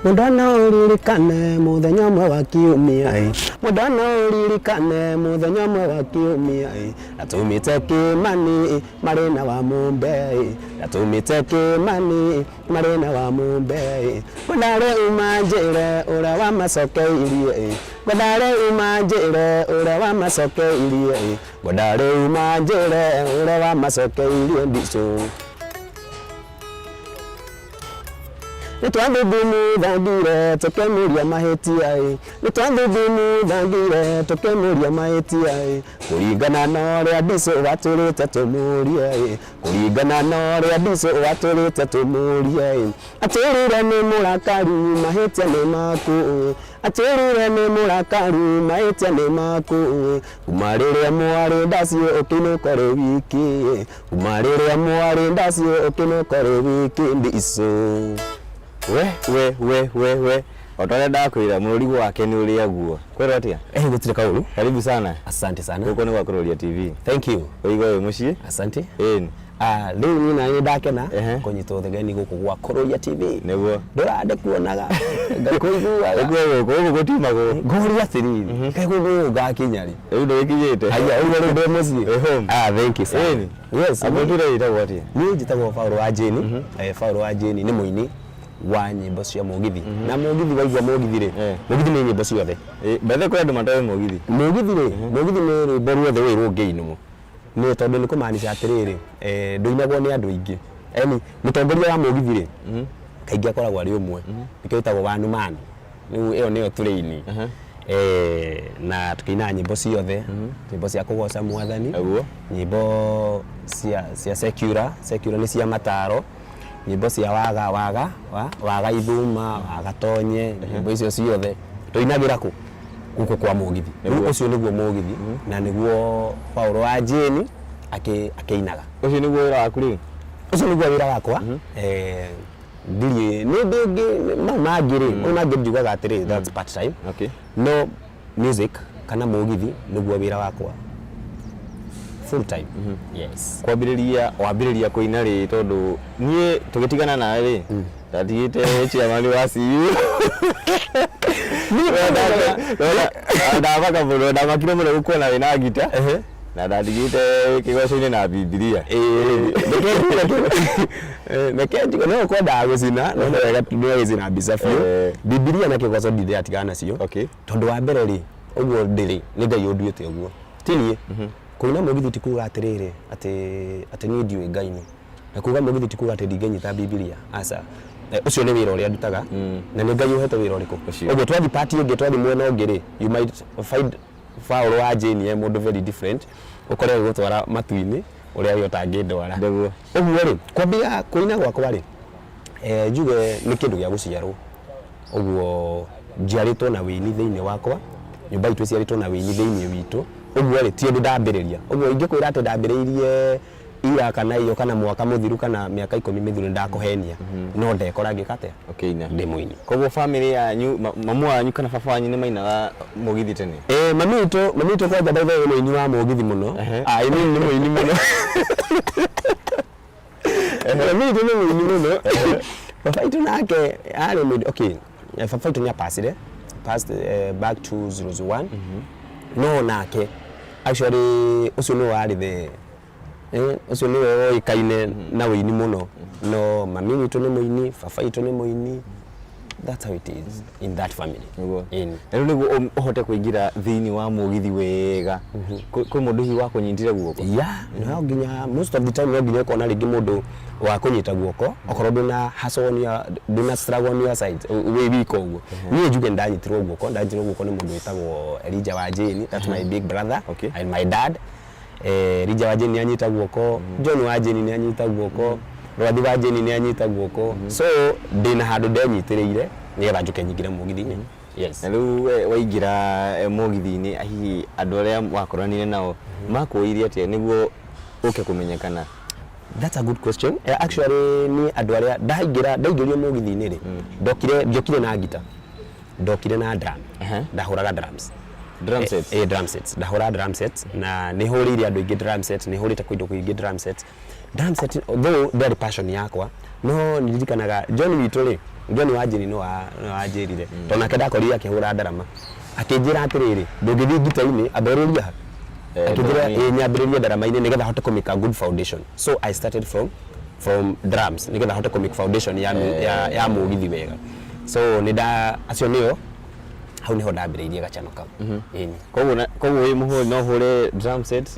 Mũndũ no ũririkane mũthenya ũmwe wa kiumia ĩ. Mũndũ no ũririkane mũthenya ũmwe wa kiumia ĩ. Ndatumĩte Kĩmani marĩ na wa Mũmbe ĩ. Ndatumĩte Kĩmani marĩ na wa Mũmbe ĩ. Ngwenda rĩu manjĩre ũrĩa wamacokeirie ĩ. Ngwenda rĩu manjĩre ũrĩa wamacokeirie ĩ. Ngwenda rĩu manjĩre ũrĩa wamacokeirie ndicũ. Nĩtwathuthuthangire tũkĩmũria mahĩtia ĩ. Nĩtwathuthuthangire tũkĩmũria mahĩtia ĩ. Kũringana na ũrĩa ndicũ watũrĩte tũmũrie ĩ. Kũringana na ũrĩa ndicũ watũrĩte tũmũrie ĩ. Atwĩrire nĩ mũrakaru mahĩtia nĩ maku ĩ. Atwĩrire nĩ mũrakaru mahĩtia nĩ maku ĩ. Kuma rĩrĩa mwarĩ ndacio ũkĩinũka ũrĩ wiki ĩ. Kuma rĩrĩa mwarĩ ndacio ũkĩinũka ũrĩ wiki ndicũ. We we we we we o ta ũrĩa ndakwĩra mũrũri wake nĩ ũrĩa guo kwĩrwo atĩa? Eh, gũtirĩ kaũru. Karibu sana. Asante sana. Gũkũ nĩ gwa Kũrũria TV. Thank you. Ũigue wĩ mũciĩ. Asante. Ĩni. Ah, rĩu niĩ na nĩ ndakena kũnyitwo ũgeni gũkũ gwa Kũrũria TV. Nĩguo. Ndũra ndĩkuonaga ngakũiguaga. Nĩguo gũkũ gũkũ gũtiumagwo. Ngũria atĩrĩrĩ, kaĩ gũkũ ngakinya rĩ? Rĩu ndũgĩkinyĩte. Aya, ũguo rĩu ndĩ mũciĩ. Wĩ home. Ah, thank you sir. Ĩni. Yes. Akwĩtire wĩtagwo atĩa? Niĩ njĩtagwo Paul wa Jane. Eh, Paul wa Jane nĩ mũini wa nyĩmbo cia mũgithi. Na mũgithi waigua mũgithi rĩ, mũgithi nĩ nyĩmbo ciothe. Bethe kwĩ andũ matoĩ mũgithi. Mũgithi rĩ, mũgithi nĩ rwĩmbo ruothe rũĩ rũngĩinwo. Nĩ tondũ nĩ kũmaanisha atĩrĩrĩ, eh, ndũinagwo nĩ andũ aingĩ. Yaani mũtongoria wa mũgithi rĩ, kaingĩ akoragwo arĩ ũmwe. Nĩkĩo wĩtagwo one man. Rĩu ĩyo nĩyo tũraini. Eh, na tũkĩinaga nyĩmbo ciothe, nyĩmbo cia kũgoca mwathani, Nĩguo. nyĩmbo cia secular, secular nĩ cia mataro, nyĩmbo cia waga waga wa waga ithuma, waga tonye, nyĩmbo icio ciothe tũinagĩra kũ? Gũkũ kwa mũgithi. Rĩu ũcio nĩguo mũgithi na nĩguo Paul wa Jane akĩinaga. Ũcio nĩguo wĩra waku rĩu? Ũcio nĩguo wĩra wakwa. Eh, ndirĩ nĩ ndĩ mau mangĩ rĩ, mau mangĩ njugaga atĩrĩ that's part time. No music kana mũgithi nĩguo wĩra wakwa full time. Yes. Kwambĩrĩria wambĩrĩria kũina rĩ tondũ niĩ tũgĩtigana nawe rĩ ndatigĩte chairman wa CU. Ndamaka mũno ndamakire mũno gũkuona wĩna ngita na ndatigĩte kĩgoco-inĩ na Bibilia. Reke njuge no kwendaga gũcina no nĩ wega nĩ gũcina mbica biũ. Bibilia na kĩgoco ndirĩ ndatigana nacio. Tondũ wa mbere rĩ, ũguo ndĩrĩ nĩ Ngai ũnduĩte ũguo ti niĩ. Kũina mũgithi ti kuga atĩrĩrĩ atĩ atĩ niĩ ndiũĩ Ngai nũ. Na kuga mũgithi ti kuga atĩ ndingĩnyita Bibilia, aca. Ũcio nĩ wĩra ũrĩa ndutaga na nĩ Ngai ũhete wĩra ũrĩkũ? Ũguo twathiĩ part ĩngĩ twathiĩ mwena ũngĩ rĩ, you might find Paul wa Jane e mũndũ very different, ũkore agĩgũtwara matu-inĩ ũrĩa we ũtangĩndwara. Nĩguo. Ũguo rĩ, kwambia kũina gwakwa rĩ, njuge nĩ kĩndũ gĩa gũciarwo. Ũguo njiarĩtwo na wĩini thĩinĩ wakwa, nyũmba itũ ĩciarĩtwo na wĩini thĩinĩ witũ, ũguo rĩ, ti ũndũ ndambĩrĩria. Ũguo ingĩkwĩra atĩ ndambĩrĩirie ira kana iyo kana mwaka mũthiru kana mĩaka 10 mĩthiru nĩ ndakũhenia, no ndekora ngĩka atĩa? Ũkĩina. Ndĩ mũini. Koguo family yanyu, mamu wanyu kana baba wanyu nĩ mainaga mũgithi tene? Ĩĩ mami witũ, mami witũ kwanja by the way nĩ mũini wa mũgithi mũno. I mean nĩ mũini mũno. Mami witũ nĩ mũini mũno. Baba witũ nake arĩ mũini, okay, baba witũ nĩ apacire, passed back 2001, no nake actually ũcio nĩwe warĩ the ũcio nĩwe woĩkaine na ũini mũno, no mami witũ nĩ mũini, baba witũ nĩ mũini, that's how it is in that family. Nĩguo. Ĩni. Na rĩu nĩguo ũhote kũingĩra thĩinĩ wa mũgithi wega, kwĩ mũndũ hihi wakũnyitire guoko? Yeah, no nginya most of the time no nginya ũkona rĩngĩ mũndũ wa kũnyita guoko, okorwo ndũna hustle on your, ndũna struggle on your side, wĩ wika ũguo. Niĩ njuge nĩndanyitirwo guoko, ndanyitirwo guoko nĩ mũndũ wĩtagwo Elijah wa Jane, that's my big brother and my dad. Elijah wa Jane nĩanyita guoko, John wa Jane nĩanyita guoko, Rwathi wa Jane nĩanyita guoko. So ndĩna handũ ndenyitĩrĩire nĩgetha njũke nyingĩre mũgithi-inĩ. Yes. Na rĩu we waingĩra mũgithi-inĩ hihi andũ arĩa wakoranire nao makuoire atĩa nĩguo ũke kũmenyekana? That's a good question. Actually niĩ andũ arĩa ndaingĩra ndaingĩrio mũgithi-inĩ rĩ, ndokire ndiokire na ngita, ndokire na drum. Ndahũraga drums. Drum sets? Drum sets. Ndahũraga drum sets na nĩ hũrĩire andũ aingĩ drum sets, nĩ hũrĩte kũndũ kũingĩ drum sets. Drum set though ndĩarĩ passion yakwa, no nĩ ndirikanaga John witũ rĩ, John wa Jane nĩ wanjĩrire tondũ nake ndakorire akĩhũra ndarama, akĩnjĩra atĩrĩrĩ, ndũngĩthiĩ ngita-inĩ, ambĩrĩria ha? Akĩnjĩra ndarama-inĩ. Ĩ, nyambĩrĩrie ndarama-inĩ nĩgetha hote kũ make a good foundation. So I started from drums nĩgetha hote kũ make foundation ya mũgithi wega. So nĩ nda acio nĩo hau nĩho ndambĩrĩirie gachano kau. Ĩni. Koguo wĩ mũhũri, no ũhũre drum set,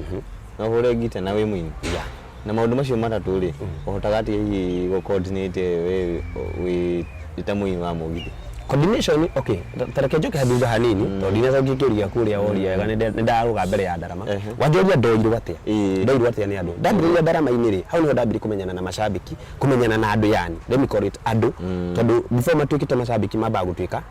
no ũhũre ngita na wĩ mũini? Yeah. Na maũndũ macio matatũ rĩ, ũhotaga atĩa hihi gũ coordinate we wĩ ta mũini wa mũgithi? Coordination, okay, ta reke njoke hathutha hanini tondũ ndinacokia kĩũria gĩaku ũrĩa woria wega. Nĩ ndarũga mbere ya ndarama. Wanjũria ndoirwo atĩa? Ndoirwo atĩa nĩ andũ? Ndambĩrĩria ndarama-inĩ rĩ, hau nĩho ndambire kũmenyana na macambĩki, kũmenyana na andũ, yani let me call it andũ, tondũ before matuĩkĩte macambĩki mambaga gũtuĩka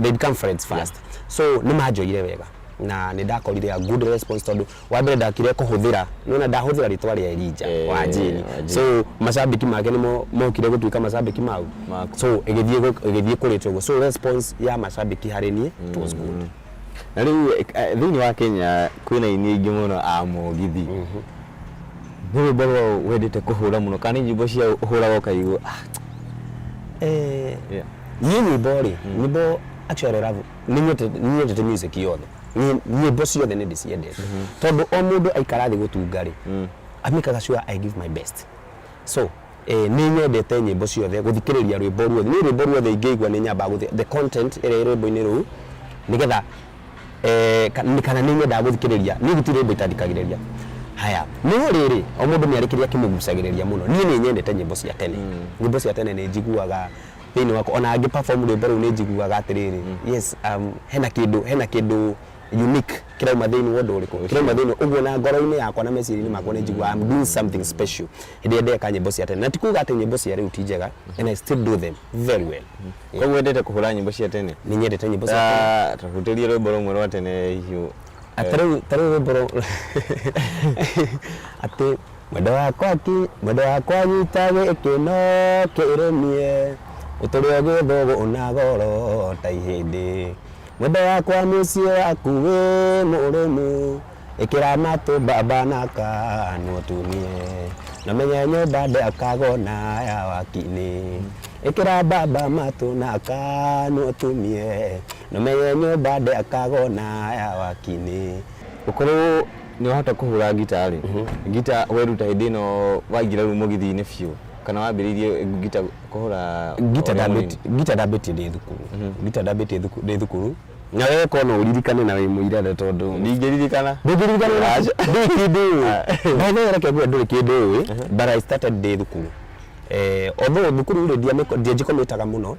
they become friends first. So nĩ manjoire wega na nĩ ndakorire a good response, tondũ wa mbere ndakire kũhũthĩra, nĩwona ndahũthĩra rĩtwa rĩa Elijah wa Jane. Wa Jane. So macambĩki make nĩmo mokire gũtuĩka macambĩki mau. Maku. So ĩgĩthiĩ kũrĩte ũguo. So response ya macambĩki harĩ niĩ, it was good. Na rĩu thĩinĩ wa Kenya kwĩna aini aingĩ mũno a mũgithi. Nĩ rwĩmbo rwa wendete kũhũra mũno kana nĩ nyĩmbo cia ũhũraga ũkaigua, "Ah"? Niĩ nyĩmbo rĩ, nyĩmbo actually I love, nĩ nyendete music yothe. Nyĩmbo ciothe nĩ ndĩciendete tondũ o mũndũ aikara thĩ gũtunga rĩ, amĩkaga sure I give my best. So nĩ nyendete nyĩmbo ciothe, gũthikĩrĩria rwĩmbo ruothe. Niĩ rwĩmbo ruothe ingĩigua nĩ nyambaga gũthi the content ĩrĩa ĩ rwĩmbo-inĩ rũu nĩgetha kana nĩ nyendaga gũthikĩrĩria. Niĩ gũtirĩ rwĩmbo itathikagĩrĩria. Haya, no rĩrĩ, o mũndũ nĩ arĩ kĩrĩa kĩmũgucagĩrĩria mũno. Niĩ nĩ nyendete nyĩmbo cia tene. Nyĩmbo cia tene nĩ njiguaga thĩinĩ wakwa, ona ngĩ perform rwĩmbo rũu nĩ njiguaga atĩrĩrĩ, yes, hena kĩndũ unique kĩrauma thĩinĩ wa ũndũ ũrĩkũ kĩrauma thĩinĩ ũguo, na ngoro-inĩ yakwa na meciria-inĩ makwa nĩ njiguaga I'm doing something special hĩndĩ ĩrĩa ndeka nyĩmbo cia tene. Na ti kuga atĩ nyĩmbo cia rĩu ti njega, and I still do them very well. Koguo wendete kũhũra nyĩmbo cia tene? Nĩ nyendete nyĩmbo cia tene. Ta hutĩrie rwĩmbo rũmwe rwa tene hihi. Ta rĩu rwĩmbo atĩ mwendo wakwa ki mwendo wakwa nyita gĩkĩno kĩrũmie ũtũre ũgĩthũgũ na goro ta ihĩndĩ, mwendo wakwa mũciĩ waku wĩ mũrũmu, ĩkĩra matũ baba na kanua tumie na menye nyũmba ndĩakagwo ya waki-inĩ, ĩkĩra baba matũ na kanua tumie na menye nyũmba ndĩakagwo ya waki-inĩ. Ũkorwo nĩ wahota kũhũra ngita rĩ, ngita weruta hĩndĩ ĩno waingĩra rĩu mũgithi-inĩ biũ kana wambĩrĩirie ngita kũhũra Ngita ũrĩ mũnini? Ngita ndambĩtie ndĩ thukuru. Ngita ndambĩtie ndĩ thukuru, na we ko no ũririkane na wĩ mũirare tondũ Ndingĩririkana. Ndũngĩririkana, ndũrĩ kĩndũ ũĩ. By the way, reke ngwĩre, ndũrĩ kĩndũ ũĩ, but I started ndĩ thukuru. Although thukuru rĩ, ndianjikomĩtaga mũno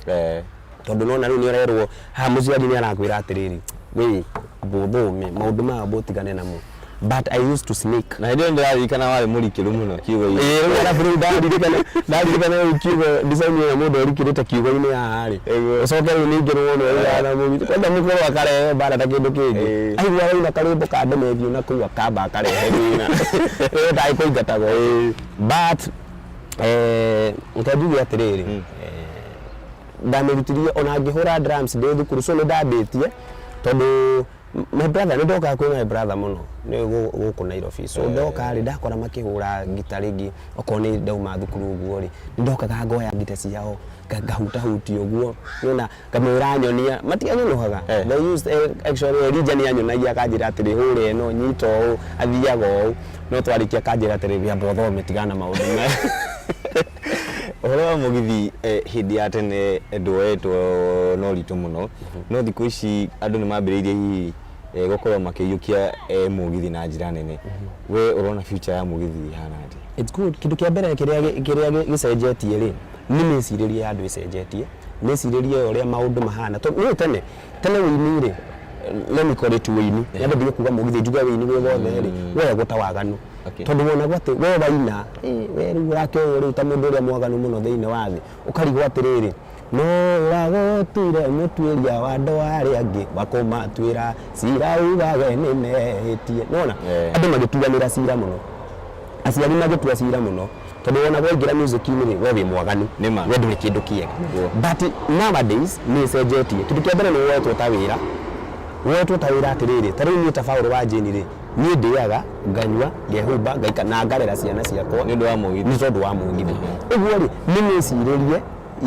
tondũ nona rĩu nĩ ũrerwo haha, mũciari nĩ arakwĩra atĩrĩrĩ, wĩ amba ũthome maũndũ maya, amba ũtigane namo, but I used to sneak. Na hĩndĩ ĩyo ndĩraririkana warĩ mũrikĩru mũno kiugo-inĩ. Ĩĩ, rĩu arabu rĩu ndaririkana rĩu kiugo design ĩyo mũndũ arikĩrĩte kiugo-inĩ haha rĩ, ũcoke rĩu ningĩ rũno na mũgiti kwenda mũkũrũ akarehe mbara ta kĩndũ kĩngĩ. Aigua waina karwĩmbo ka Ndemethio na kũu akamba akarehe thĩna rĩu tarĩ kũingatagwo. But reke njuge atĩrĩrĩ, ndamĩrutirie ona ngĩhũra drums ndĩ thukuru. So nĩ ndambĩtie tondũ my brother, nĩ ndokaga kwĩ my brother mũno nĩ gũkũ Nairobi. So ndoka rĩ, ndakora makĩhũra ngita rĩngĩ, okorwo nĩ ndauma thukuru ũguo rĩ, nĩ ndokaga ngoya ngita ciao, ngahutahutia ũguo, nĩona ngamwĩra nyonia, matianyonohaga. They used, actually Elijah nĩ anyonagia akanjĩra atĩrĩ, hũra ĩno, nyita ũũ, athiaga ũũ, no twarĩkia akanjĩra atĩrĩ, amba ũthome, tigana na maũndũ maya. Ũhoro wa mũgithi, hĩndĩ ya tene ndwoetwo na ũritũ mũno, no thikũ ici andũ nĩ mambĩrĩirie hihi gũkorwo makĩiyũkia mũgithi na njĩra nene. We ũrona future ya mũgithi ĩhana atĩa? It's good. Kĩndũ kĩa mbere kĩrĩa gĩcenjetie rĩ, nĩ mĩcirĩrie ya andũ ĩcenjetie, mĩcirĩrie ya ũrĩa maũndũ mahana, tondũ nĩ tene tene wĩini rĩ, let me call it wĩini, nyambe ndige kuga mũgithi, njuge wĩini wĩ wothe rĩ, woyagwo ta waganu. Tondũ wonagwo atĩ we waina, we rĩu ũrakĩoywo rĩu ta mũndũ ũrĩa mwaganu mũno thĩinĩ wa thĩ, ũkarigwo atĩrĩrĩ, no ũragũtuire mũtuĩria wa andũ arĩa angĩ wa kũmatuĩra cira ugage nĩ mehĩtie. Nĩwona andũ magĩtuanĩra cira mũno, aciari magĩtua cira mũno, tondũ wona waingĩra music-inĩ rĩ, we wĩ mwaganu. Nĩma. We ndũrĩ kĩndũ kĩega. But nowadays nĩ ĩcenjetie. Kĩndũ kĩa mbere nĩ woetwo ta wĩra, woetwo ta wĩra atĩrĩrĩ, ta rĩu niĩ ta Paũlũ wa Jane rĩ, niĩ ndĩaga, nganyua, ngehumba, ngaika na ngarera ciana ciakwa Nĩ ũndũ wa mũgithi. Nĩ tondũ wa mũgithi. Ũguo rĩ, nĩ mĩcirĩrie.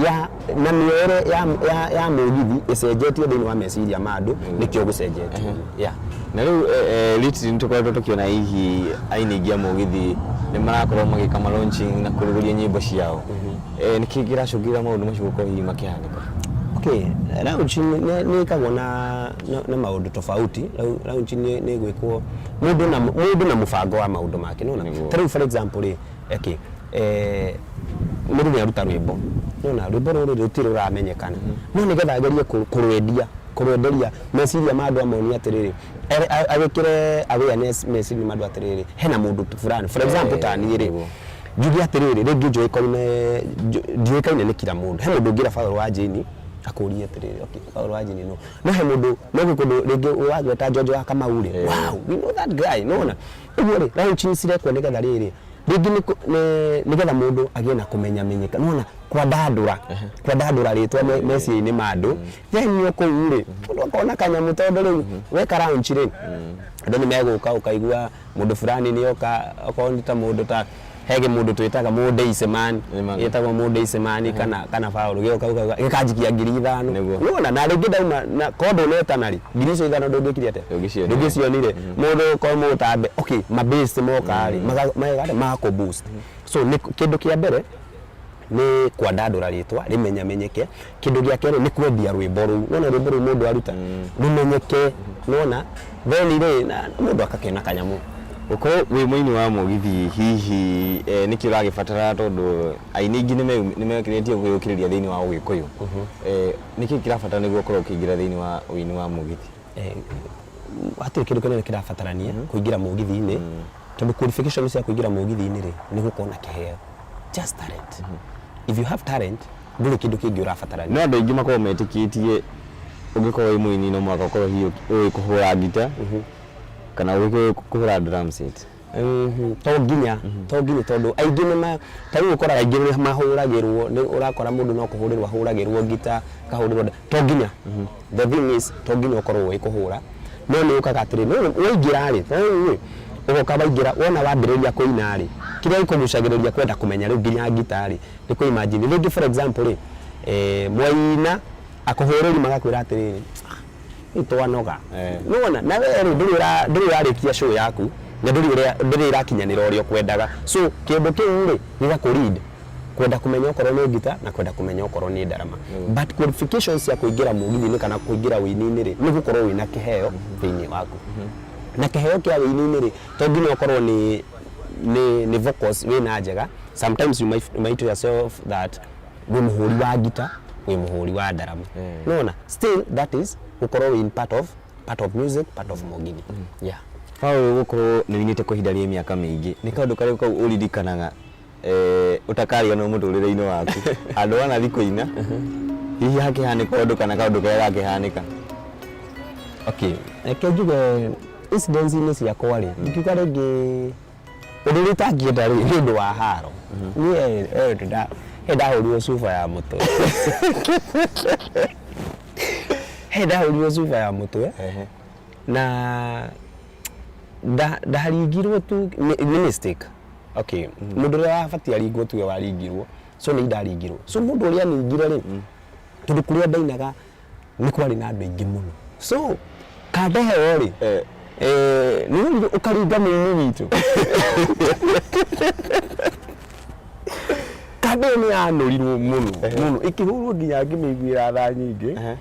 ya na mĩoere ya mũgithi ĩcenjetie thĩinĩ wa meciria ma andũ, nĩkĩo gũcenjetie, yeah. Na rĩu lately nĩ tũkoretwo tũkĩona hihi aini aingĩ a mũgithi nĩ marakorwo magĩka ma launching na kũrugũria nyĩmbo ciao. Nĩkĩ kĩracũngĩrĩra maũndũ macio gũkorwo hihi makĩhanĩka? Okay, launch nĩ ĩkagwo na maũndũ tofauti. Launch nĩ ĩgwĩkwo mũndũ na mũbango wa maũndũ make, nĩwona? Ta rĩu, for example rĩ, okay, mũndũ nĩ aruta rwĩmbo, nĩwona rwĩmbo rũrũ rũtirĩ rũramenyekana, no nĩgetha agerie kũrwendia, kũrwenderia meciria ma andũ, amonie atĩrĩrĩ, agĩkĩre awareness meciria ma andũ atĩrĩrĩ, hena mũndũ fulani, for example, ta niĩ rĩ, njuge atĩrĩrĩ, rĩngĩ njũĩkaine, ndiũĩkaine nĩ kila mũndũ. He mũndũ ũngĩra Paul wa Jane, akũrie atĩrĩrĩ, "Okay, Paul wa Jane no?" No he mũndũ no gwĩ kũndũ rĩngĩ wagweta Njonjo wa Kamau rĩ, "Wow, we know that guy." Nĩwona ũguo rĩ, launch nĩ cirekwo nĩgetha rĩrĩ rĩngĩ nĩgetha mũndũ agĩe na kũmenyamenyeka, nĩwona, kwandandũra rĩtwa meciria-inĩ ma andũ. Then o kũu rĩ, mũndũ akona kanyamũ, tondũ rĩu weka launch rĩ, andũ nĩ megũka, ũkaigua mũndũ fulani nĩ oka, okorwo nĩ ta mũndũ ta hege mũndũ twĩtaga mũndeice man. Nĩma. Gĩtagwo mũndeice man kana Paul gĩoka ũkauga gĩkanjikia 5,000. Nĩguo. Nĩwona na rĩngĩ ndauma na korwo ndũnetana rĩ, 5,000 ndũngĩkire atĩa? Ndũngĩcionire. Ndũngĩcionire. Mũndũ korwo mũtambe, okay, mabase moka rĩ, mageka atĩa? Magakũ boost. So nĩ kĩndũ kĩa mbere nĩ kwandandũra rĩtwa rĩmenyamenyeke. Kĩndũ gĩa kerĩ nĩ kwendia rwĩmbo rũu, nona rwĩmbo rũu mũndũ aruta rũmenyeke, nona then rĩ na mũndũ akakena kanyamũ. Gũkorwo wĩ mũini wa mũgithi hihi nĩkĩ ũragĩbatara, tondũ aini aingĩ nĩ mekĩrĩtie gwĩyũkĩrĩria thĩinĩ wa ũgĩkũyũ, nĩkĩ kĩrabatara nĩguo ũkorwo ũkĩingĩra thĩinĩ wa ũini wa mũgithi? Hatirĩ kĩndũ kĩnene kĩrabatarania kũingĩra mũgithi-inĩ, tondũ qualification cia kũingĩra mũgithi-inĩ rĩ, nĩ gũkorwo na kĩheo, just talent. If you have talent, ndũrĩ kĩndũ kĩngĩ ũrabatarania. No andũ aingĩ makoragwo metĩkĩtie ũngĩkorwo wĩ mũini no mũhaka ũkorwo hihi ũĩ kũhũra ngita kana ũĩ kũhũra drum set. To nginya, tondũ aingĩ nĩ ma ta rĩu ũkoraga aingĩ nĩ mahũragĩrwo, nĩ ũrakora mũndũ no kũhũrĩrwo ahũragĩrwo ngita, akahũrĩrwo. To nginya. The thing is, to nginya ũkorwo ũĩ kũhũra, no nĩ ũkaga atĩrĩ, no waingĩra rĩ, ta rĩu rĩ, ũgoka waingĩra, wona wambĩrĩria kũina rĩ, kĩrĩa gĩkũgucagĩrĩria kwenda kũmenya rĩu nginya ngita rĩ, nĩ kũ imagine rĩngĩ, for example rĩ, mwaina akũhũrĩri magakwĩra atĩrĩrĩ, "Rĩu twanoga." Nĩwona na we rĩ, ndũrĩ ũrarĩkia show yaku na ndũrĩ ĩrakinyanĩra ũrĩa ũkwendaga, so kĩndũ kĩu rĩ, gĩgakũ lead kwenda kũmenya okorwo nĩ ngita na kwenda kũmenya okorwo nĩ ndarama. But qualifications cia kũingĩra mũgithi-inĩ kana kũingĩra ũini-inĩ rĩ, nĩ gũkorwo wĩna kĩheo thĩinĩ waku. Na kĩheo kĩa ũini-inĩ rĩ, to nginya ũkorwo nĩ vocals wĩna njega. Sometimes you might yourself that wĩ mũhũri wa ngita, wĩ mũhũri wa ndarama, nĩwona still that is gũkorwo wĩ in part of music, part of mũgithi, yeah. Paul, gũkorwo nĩ ũinĩte kwa ihinda rĩa mĩaka mĩingĩ, nĩ kaũndũ karĩkũ kau ũririkanaga ũtakariganĩrwo mũtũrĩre-inĩ waku, handũ wanathi kũina hihi hakĩhanĩka ũndũ kana kaũndũ karĩa gakĩhanĩka? Okay, reke njuge incidents-inĩ ciakwa rĩ, ingiuga rĩngĩ ũndũ ũrĩa itangĩenda rĩ, nĩ ũndũ wa haro. Niĩ he ndahũrirwo cuba ya mũtwe, he ndahũrirwo cuba ya mũtwe na ndaringirwo tu nĩ mistake. Okay, mũndũ ũrĩa wabatiĩ aringwo tiwe waringirwo, so nĩ ndaringirwo. So mũndũ ũrĩa aningire rĩ, tondũ kũrĩa ndainaga nĩ kwarĩ na andũ aingĩ mũno, so kandeheo rĩ, nĩ wonire ũkaringa mũini witũ, kanda ĩyo nĩ yanũrirwo mũno mũno, ĩkĩhũrwo nginya ngĩmĩiguĩra tha nyingĩ.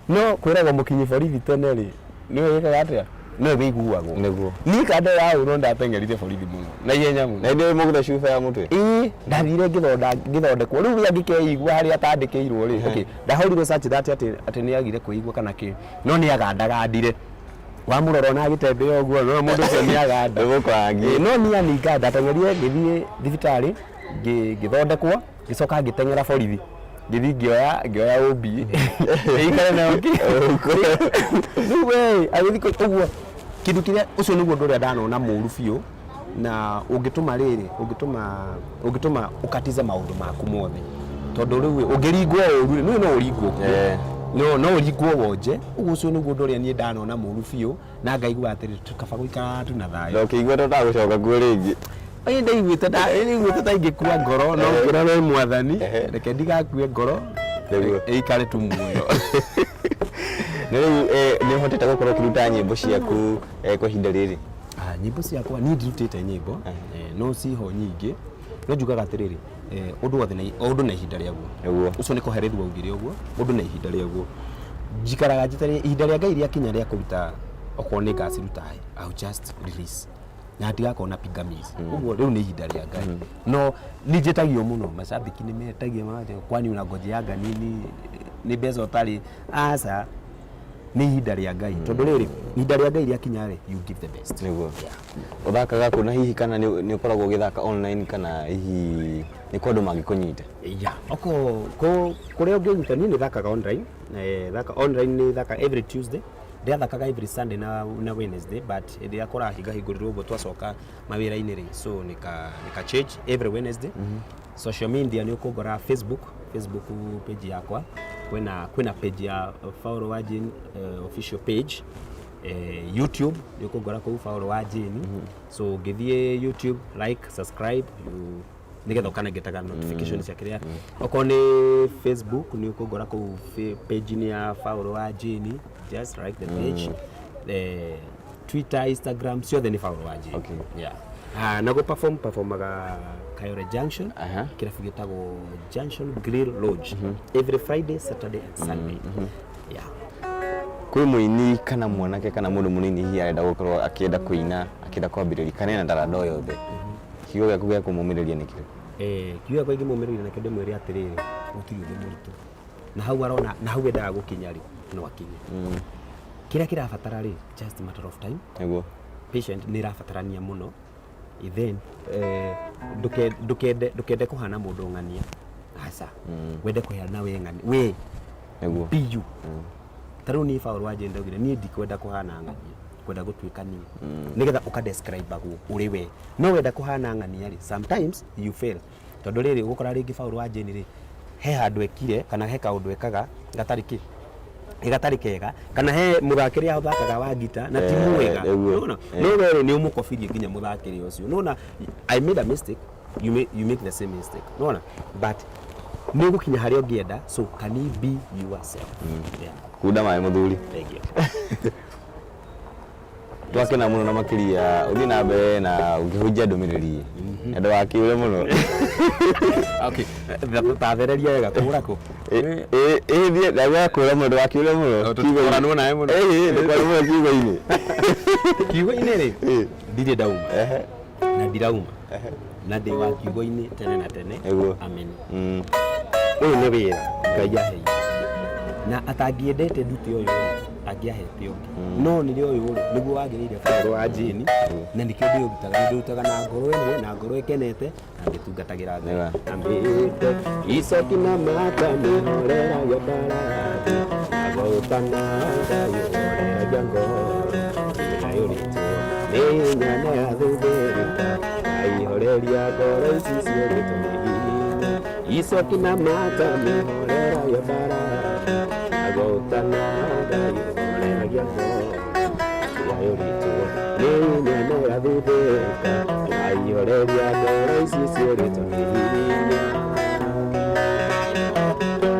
No kwĩragwo mũkinyi borithi tene rĩ, nĩwe wĩkaga atĩa, nĩwe wĩiguagwo. Niĩ kanda ĩyo yahũrwo, ndateng'erire borithi mũno na ihenya mũno. Na hĩndĩ ĩyo mũgũtha cuba ya mũtwe? Ĩĩ, ndathire ngĩthondekwo. Rĩu angĩkeigua harĩa atandĩkĩirwo rĩ, okay, ndahũrirwo such that atĩ nĩ agire kwĩigua kana kĩ, no nĩ agandagandire, wamũrora ona agĩtembea ũguo, no mũndũ ũcio nĩ aganda. Nĩgũkwangi. Ĩĩ, no niĩ aninga, ndateng'erire ngĩthiĩ thibitarĩ, ngĩthondekwo, ngĩcoka ngĩteng'era borithi, ngĩthiĩ ngĩoya OB ĩikare nayo rĩu we agĩthiĩ ũguo. Kĩndũ kĩrĩa ũcio nĩguo ũndũ ũrĩa ndanona mũru biũ na ũngĩtũma rĩrĩ, ũngĩtũma ũkatize maũndũ maku mothe, tondũ rĩu ũngĩringwo ũru rĩ, nĩũĩ no ũringwo kuo. No ũringwo wonje ũguo. Ũcio nĩguo ũndũ ũrĩa niĩ ndanona mũru biũ na ngaigua atĩrĩ, kaba gũikara tu na thayũ. Na ũkĩigua ta ũtagũcoka kuo rĩngĩ? Ĩĩ ndaiguĩte ndaiguĩte ta ingĩkua ngoro no ngĩra we mwathani reke ndigakue ngoro Nĩguo. ĩikare tu muoyo. Na rĩu nĩ ũhotete gũkorwo ũkĩruta nyĩmbo ciaku kwa ihinda rĩrĩ? Ah, nyĩmbo ciakwa niĩ ndirutĩte nyĩmbo no ciho nyingĩ no njugaga atĩrĩrĩ ũndũ wothe na o ũndũ na ihinda rĩaguo. Nĩguo. Ũcio nĩ kũherithwo augire ũguo ũndũ na ihinda rĩaguo. Njikaraga njetereire ihinda rĩa Ngai rĩakinya rĩa kũruta okorwo nĩ ngaciruta I'll just release na ndigakorwo na pingamizi. Ũguo rĩu nĩ ihinda rĩa Ngai. No nĩ njĩtagio mũno macambĩki nĩ metagia magatiga kwani unangojeanga nini nĩ mbeca ũtarĩ aca nĩ ihinda rĩa Ngai tondũ rĩrĩ ihinda rĩa Ngai rĩakinya rĩ you give the best. Nĩguo. Ũthakaga kũ na hihi kana nĩ ũkoragwo ũgĩthaka online kana hihi nĩ kwa andũ mangĩkũnyita? Yeah. Oko ko kũrĩa ũngĩnyita niĩ nĩ thakaga online thaka online nĩ thaka every Tuesday ndĩrathakaga every Sunday na Wednesday but hĩndĩ ĩrĩa kũrahingahingũrĩrwo ũguo twacoka mawĩra-inĩ rĩ so nika change every Wednesday. Social media nĩ ũkũngora Facebook page yakwa kwĩna page ya Paul wa Jane official page YouTube nĩ ũkũngora kũu Paul wa Jane. So ũngĩthiĩ YouTube like subscribe you nĩgetha ũkanengetaga notification cia kĩrĩa okorwo nĩ Facebook nĩ ũkũngora kũu page-inĩ ya Paul wa Jane just like the page Twitter Instagram ciothe nĩ Paul wa Jane. Okay. Yeah. Ah, na go performaga Kayore Junction kĩrabu gĩtagwo Junction Grill Lodge every Friday Saturday and Sunday. Yeah. Kwĩ mũini kana mwanake kana mũndũ mũnini hihi arenda gũkorwo akĩenda kũina akĩenda kwambĩrĩria kana ena taranda o yothe kiugo gĩaku gĩa kũmũmĩrĩria nĩ kĩrĩkũ? Kiugo gĩakwa ingĩmũmĩrĩria nakĩo ndĩmwĩre atĩrĩrĩ gũtirĩ ũndũ mũritũ na hau arona na hau endaga gũkinya rĩ no akinye kĩrĩa kĩrabatara rĩ just a matter of time. Nĩguo. Patient nĩ ĩrabatarania mũno then ndũkende kũhana mũndũ ng'ania aca wende kũhana we ng'ania we. Nĩguo. Be you. Ta rĩu niĩ Paul wa Jane ndaugire niĩ ndikwenda kũhana ng'ania kwenda gũtuĩka niĩ nĩgetha ũkadescribe-agwo ũrĩ we no wenda kũhana ng'ania rĩ sometimes you fail tondũ rĩrĩ ũgũkora rĩngĩ Paul wa Jane rĩ he handũ ekire kana he kaũndũ ekaga gatarĩ kĩ gatarĩ kega kana he mũthakĩre athakaga wa ngita na ti mwega. Nĩguo. Nĩwona? No we rĩ nĩ ũmũkobirie nginya mũthakĩre ũcio nĩwona I made a mistake you make the same mistake nĩwona but nĩ ũgũkinya harĩa ũngĩenda so can you be yourself. Yeah. Kunda maĩ mũthuri. Thank you. Twakena mũno na makĩria ũthiĩ na mbere na ũkĩhunjia ndũmĩrĩri na ndũgakĩũre mũno. Okay, tathereria wega kũgũra kũ Ĩ thiĩ ndagakũra mũno ndũgakĩũre mũno. Oh, tũtikoranwo nawe mũno. Ĩ ndũkore mũno kiugo-inĩ. Kiugo-inĩ rĩ Ĩ. ndirĩ ndauma na ndirauma na ndĩ wa kiugo-inĩ tene na tene. Nĩguo. Amen. Ũyũ nĩ wĩra Ngai aheire na atangĩendete ndute ũyũ rĩ angĩahete ũngĩ no nĩrĩ ũyũ rĩ nĩguo wagĩrĩire Paul wa Jane na nĩkĩo ndĩũrutaga ndĩũrutaga na ngoro ĩmwe na ngoro ĩkenete na ngĩtungatagĩra Ngai. Nĩwa. Ambĩte icoki na mata mĩhoreragia mbarathi agũtana Ngai ũhoreragia ngoro ĩrĩa yũrĩtwo nĩ nyana ya thuthĩka aihoreria ngoro ici ciũrĩtwo nĩ hinya icoki na mata mĩhoreragia mbarathi agũtana Ngai ũhoreragia ngoro ĩrĩa yũrĩtwo nĩ nyana ya thuthĩka aihoreria ngoro ici ciũrĩtwo nĩ hinya.